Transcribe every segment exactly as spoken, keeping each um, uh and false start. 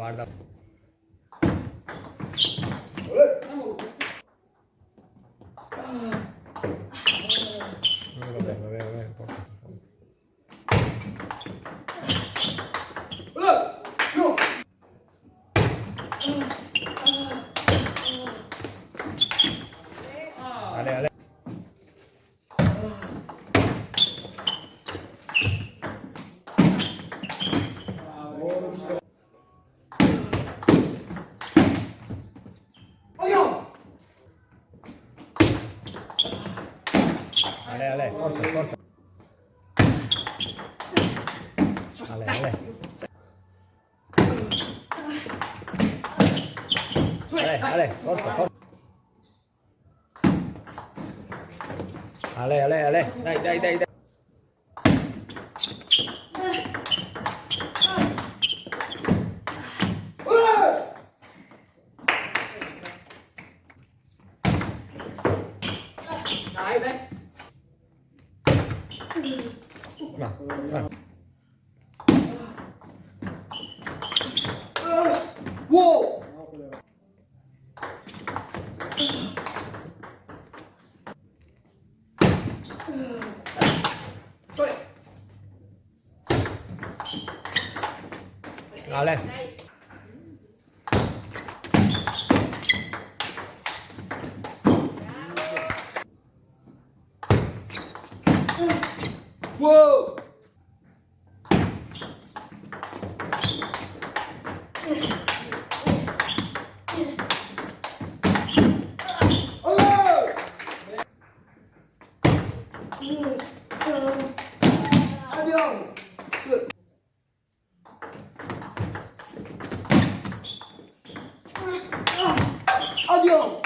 Varda. Eh, va ben, va ben, va ben, forsa, forsa. Ale, ale. Ale, ale, forsa, forsa. Ale, ale. Ale, ale, forsa, forsa. Ale, ale, ale. Dai, dai, dai, dai. Dai, dai. No, no. Wow! Ale. Wow! Andiamo! Su. Andiamo!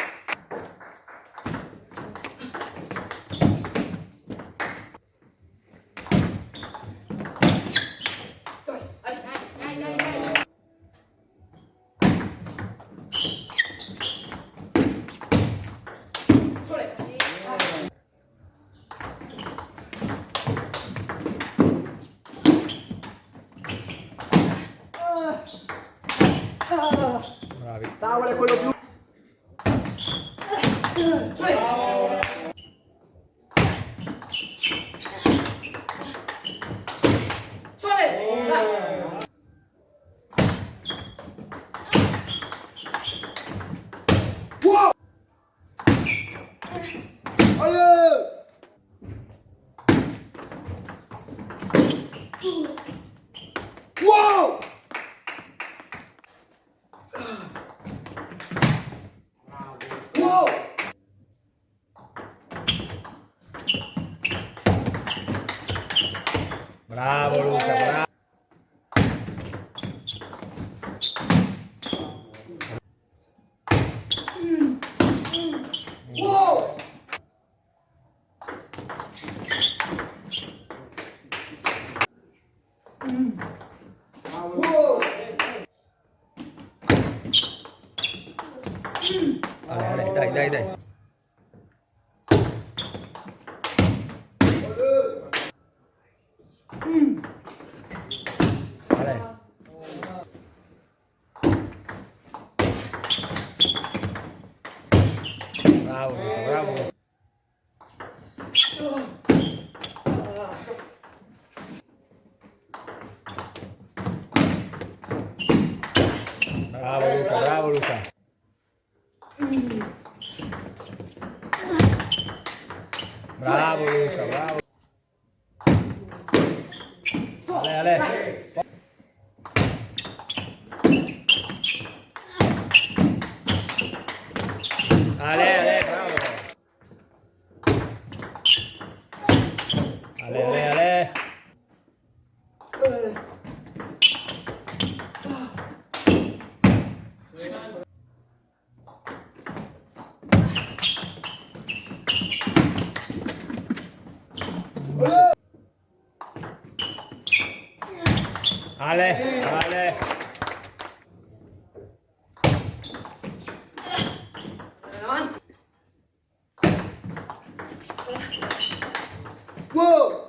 Bravi. Tavole, quello blu. Wow! Allez! Wow! Wow! Bravo Luca, bravo. Wow! Wow! Ale, ale, dai, dai, dai. Ale. Bravo, Luca, bravo. Bravo Luca, bravo Luca. Bravo Luca, bravo. Ale, ale. Ale, ale, bravo. Ale, ale, ale. Ale, ale. Wow!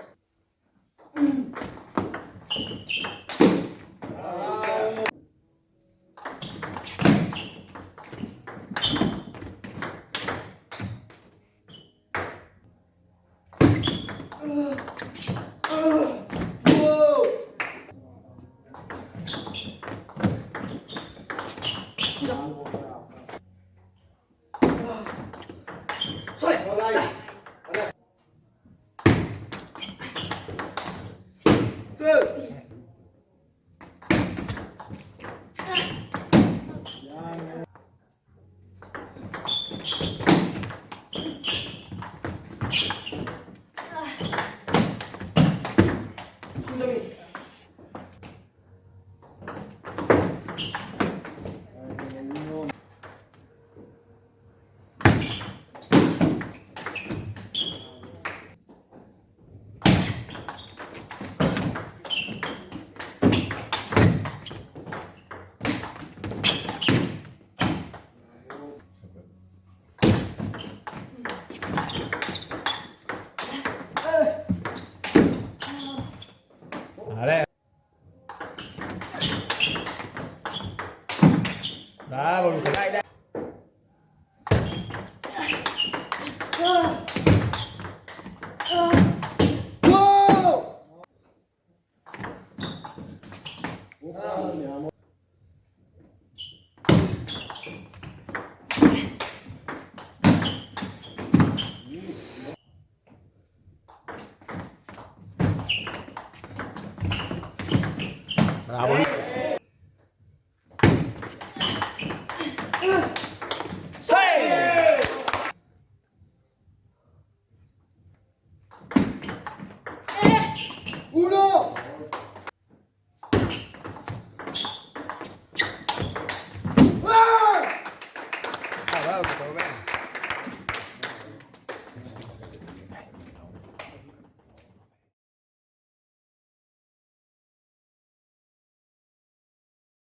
Ale. Bravo, Luca, dai, dai.